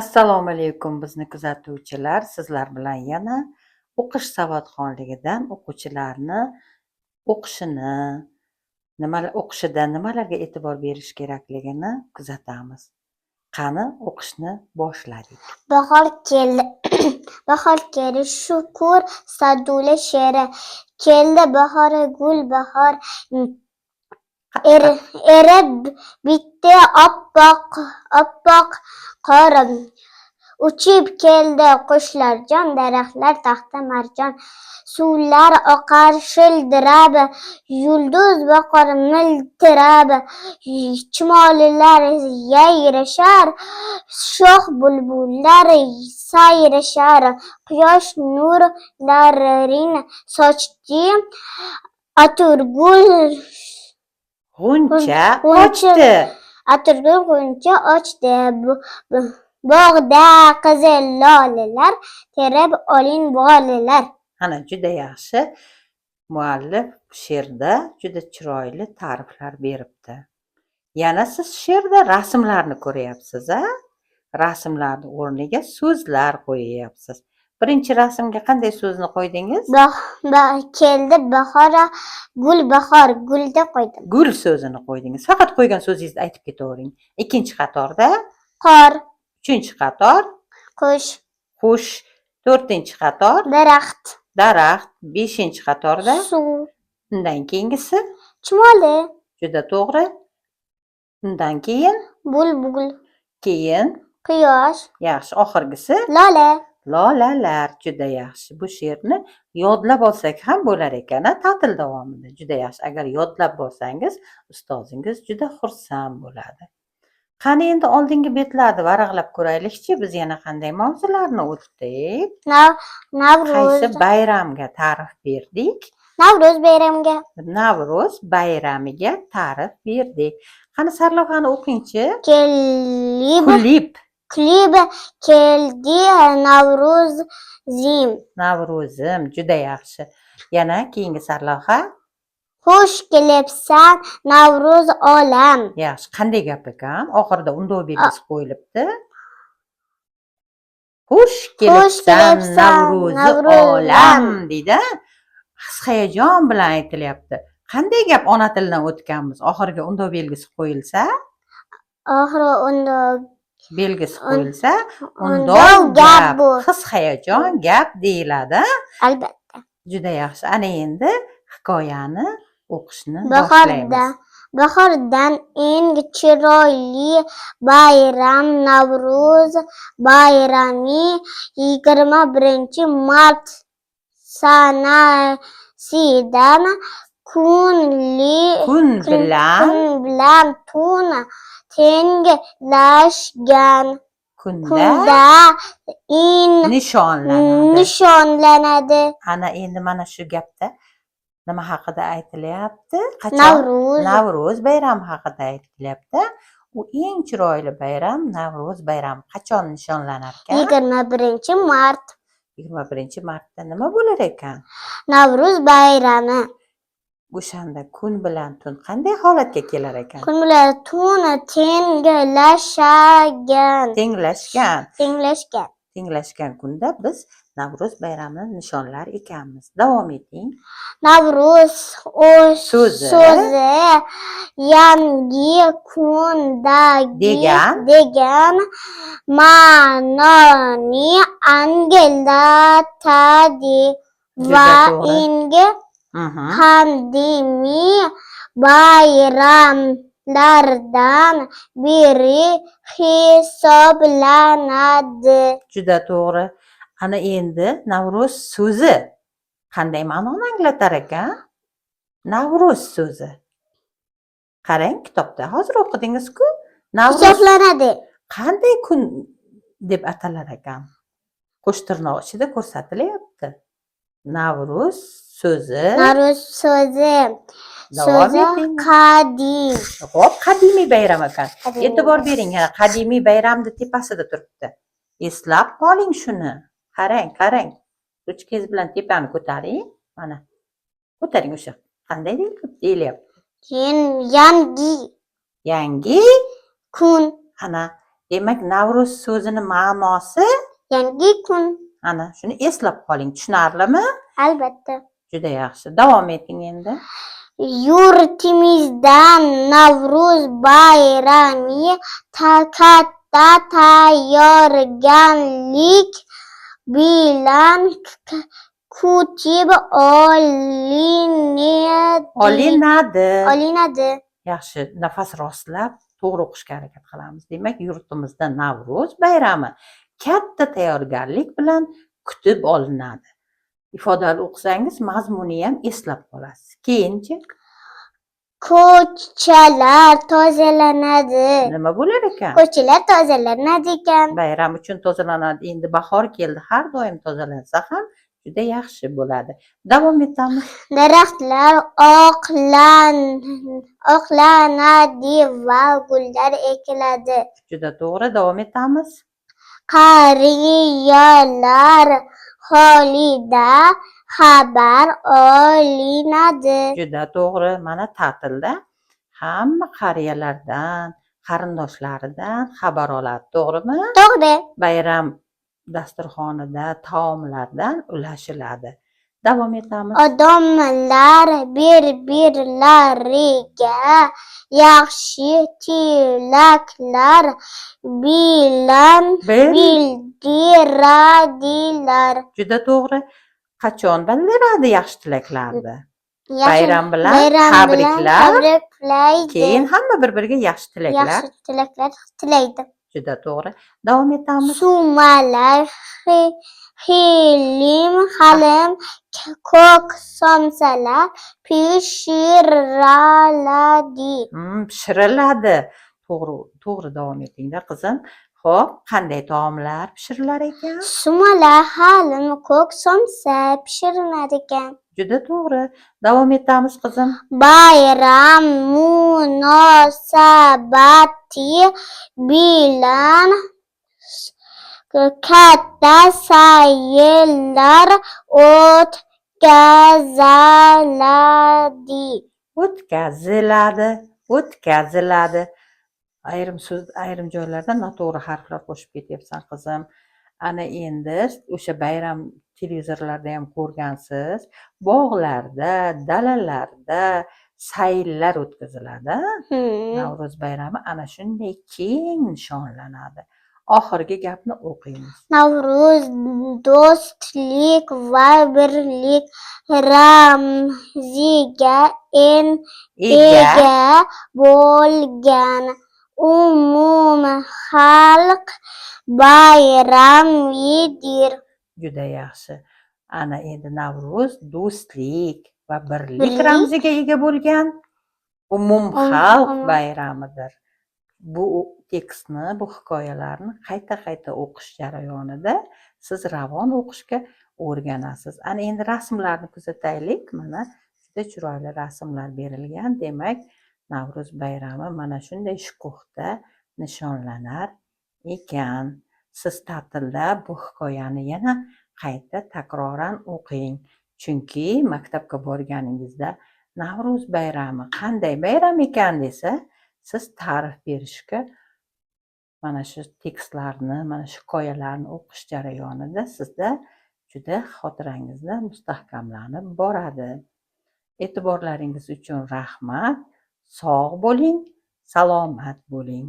Assalomu alaykum, bizni kuzatuvchilar! Sizlar bilan yana o'qish savodxonligidan o'quvchilarni o'qishini, nimalar o'qishida nimalarga e'tibor berish kerakligini kuzatamiz. Qani, o'qishni boshladik. Bahor keldi, bahor keldi, Shukur Sa'dulla she'ri. Keldi bahor, gul bahor, erib bitdi oppoq oppoq qor. Uchib keldi qushlarjon, daraxtlar taxta marjon. Suvlar oqar shildirab, yulduz boqar miltirab, chumolilar yayrashar, sho'x bulbullar sayrashar. Quyosh nurlarin sochdi, atirgul g'uncha g'uncha ochdi. Atirgul g'uncha ochdi. Bog'da qizil lolalar, terib oling, bolalar. Ana, juda yaxshi. Muallif she'rda juda chiroyli ta'riflar beribdi. Yana siz she'rda rasmlarni ko'ryapsiz, a? Rasmlarni o'rniga so'zlar qo'yyapsiz. Birinchi rasmga qanday so'zni qo'ydingiz? Keldi bahor, gul bahor, gulda qo'ydim. Gul so'zini qo'ydingiz. Faqat qo'ygan so'zingizni aytib ketavering. Ikkinchi qatorda? Qor. Uchinchi qator? Qush. Qush. To'rtinchi qator? Daraxt. Daraxt. Beshinchi qatorda? Suv. Undan keyingisi? Chumoli. Juda to'g'ri. Undan keyin? Bulbul. Keyin? Quyosh. Yaxshi. Oxirgisi? Lola. Lolalar. Juda yaxshi. Bu she'rni yodlab olsak ham bo'lar ekan, a, ta'til davomida. Juda yaxshi. Agar yodlab borsangiz, ustozingiz juda xursand bo'ladi. Qani, endi oldingi betlarni varaqlab ko'raylikchi. Biz yana qanday mavzularni o'tdik? Navruz. Qaysi bayramga ta'rif berdik? Navro'z bayramiga. Navro'z bayramiga ta'rif berdik. Qani, sarlavhani o'qingchi. Kelib Kulib. Kulib keldi Navro'zim. Navro'zim. Juda yaxshi. Yana keyingi sarlavha. Xush kelibsan, Navro'z olam. Yaxshi. Qanday gap ekan? Oxirida undov belgisi qo'yilibdi. Xush kelibsan, kelibsan, Navro'zi Navro'z olam deydi. His hayajon bilan aytilyapti. Qanday gap ona tilidan o'tganmiz? Oxiriga undov belgisi qo'yilsa, Oxiri unda belgisi qo'yilsa, undov undov gap gap, bu. His hayajon gap deyiladi. Albatta. Juda yaxshi. Ana endi hikoyani o'qishni Bahorda boshlaymiz. Bahordan eng chiroyli bayram Navro'z bayrami 21-mart sanasidan kunli Kun bilan kun bilan tun tenglashgan kunda kunda in nishonlanadi. Nishonlanadi. Ana endi mana shu gapda nima haqida aytilyapti? Qachon? Navro'z. Navro'z bayrami haqida aytilyapti. U eng chiroyli bayram Navro'z bayrami qachon nishonlanar ekan? 21-mart. 21-martda nima bo'lar ekan? Navro'z bayrami. O'shanda kun bilan tun qanday holatga kelar ekan? Kun bilan tun tenglashagan. Tenglashgan. Tenglashgan. Tenglashgan kunda biz Navro'z bayramini nishonlar ekanmiz. Davom eting. Navro'z o'z so'zi. So'zi yangi kundagi degan. Degan ma'noni anglatadi Juda va to'g'ri. eng qadimiy bayramlardan biri hisoblanadi. Juda to'g'ri. Ana endi Navro'z so'zi qanday ma'noni anglatar ekan? Navro'z so'zi. Qarang, kitobda hozir o'qidingiz-ku. Navro'z hisoblanadi. Qanday kun deb atalar ekan? Qo'shtirnoq ichida ko'rsatilyapti. Navro'z so'zi. Navro'z so'zi Davom so'zi eting. Qadim. Xo'p, qadimiy bayram ekan. Qadimiy. E'tibor bering, yana qadimiy bayramni tepasida turibdi. Eslab qoling shuni. Qarang, qarang. Ruchkangiz bilan tepani ko'taring. Mana. Ko'taring o'sha. Qanday deyilyapti? Keyin yangi Yangi kun. Ana. Demak, Navro'z so'zini ma'nosi Yangi kun. Ana shuni eslab qoling. Tushunarlimi? Albatta. Juda yaxshi. Davom eting endi. Yurtimizda Navro'z bayrami katta tayyorgarlik bilan kutib olinadi. Olinadi. Olinadi. Yaxshi, nafas rostlab to'g'ri o'qishga harakat qilamiz. Demak, yurtimizda Navro'z bayrami katta tayyorgarlik bilan kutib olinadi. Ifodali o'qisangiz, mazmuni ham eslab qolasiz. Keyinchi? Ko'chalar tozalanadi. Nima bo'lar ekan? Ko'chalar tozalanadi ekan. Bayram uchun tozalanadi. Endi bahor keldi, har doim tozalansa ham juda yaxshi bo'ladi. Davom etamiz. Daraxtlar oqlanadi va gullar ekiladi. Juda to'g'ri, davom etamiz. Qariyalar holida xabar olinadi. Juda to'g'ri. Mana ta'tilda hamma qariyalardan, qarindoshlaridan xabar oladi, to'g'rimi? To'g'ri. Bayram dasturxonida taomlardan ulashiladi. Davom etamiz. Odamlar bir-birlariga yaxshi tilaklar bilan bildiradilar. Juda to'g'ri. Qachon bildiradi yaxshi tilaklarni? Yaxshi Bayram bilan bayram bilan tabriklab, tabriklaydi. Keyin hamma bir-biriga yaxshi tilaklar. Yaxshi tilaklar tilaydi. Juda to'g'ri. Davom etamiz. Sumalak, xilim, halim, ko'k somsalar pishiriladi. Pishiriladi. To'g'ri, to'g'ri davom etingda, qizim. Xo'p, qanday taomlar pishirilar ekan? Sumalak, halim, ko'k somsa pishiriladi ekan. Juda to'g'ri. Davom etamiz, qizim. Bayram munosabati bilan katta sayillar o'tkaziladi. O'tkaziladi, o'tkaziladi. Ayrim so'z, ayrim joylarda noto'g'ri harflar qo'shib ketyapsan, qizim. Ana endi o'sha bayram televizorlarda ham ko'rgansiz, bog'larda, dalalarda sayillar o'tkaziladi. Navro'z bayrami ana shunday keng nishonlanadi. Oxirgi gapni o'qiymiz. Navro'z do'stlik va birlik ramziga Ega ega bo'lgan umumxalq bayramidir. Juda yaxshi. Ana endi Navro'z do'stlik va birlik Birlik. ramziga ega bo'lgan umumxalq bayramidir. Bu tekstni, bu hikoyalarni qayta-qayta o'qish jarayonida siz ravon o'qishga o'rganasiz. Ana endi rasmlarni kuzataylik. Mana juda chiroyli rasmlar berilgan. Demak, Navro'z bayrami mana shunday shukuhda nishonlanar ekan. Siz ta'tilda bu hikoyani yana qayta takroran o'qing. Chunki maktabga borganingizda Navro'z bayrami qanday bayram ekan desa, siz ta'rif berishga mana shu tekstlarni, mana shu hikoyalarni o'qish jarayonida sizda juda xotirangizda mustahkamlanib boradi. E'tiborlaringiz uchun rahmat. Sog' bo'ling, salomat bo'ling.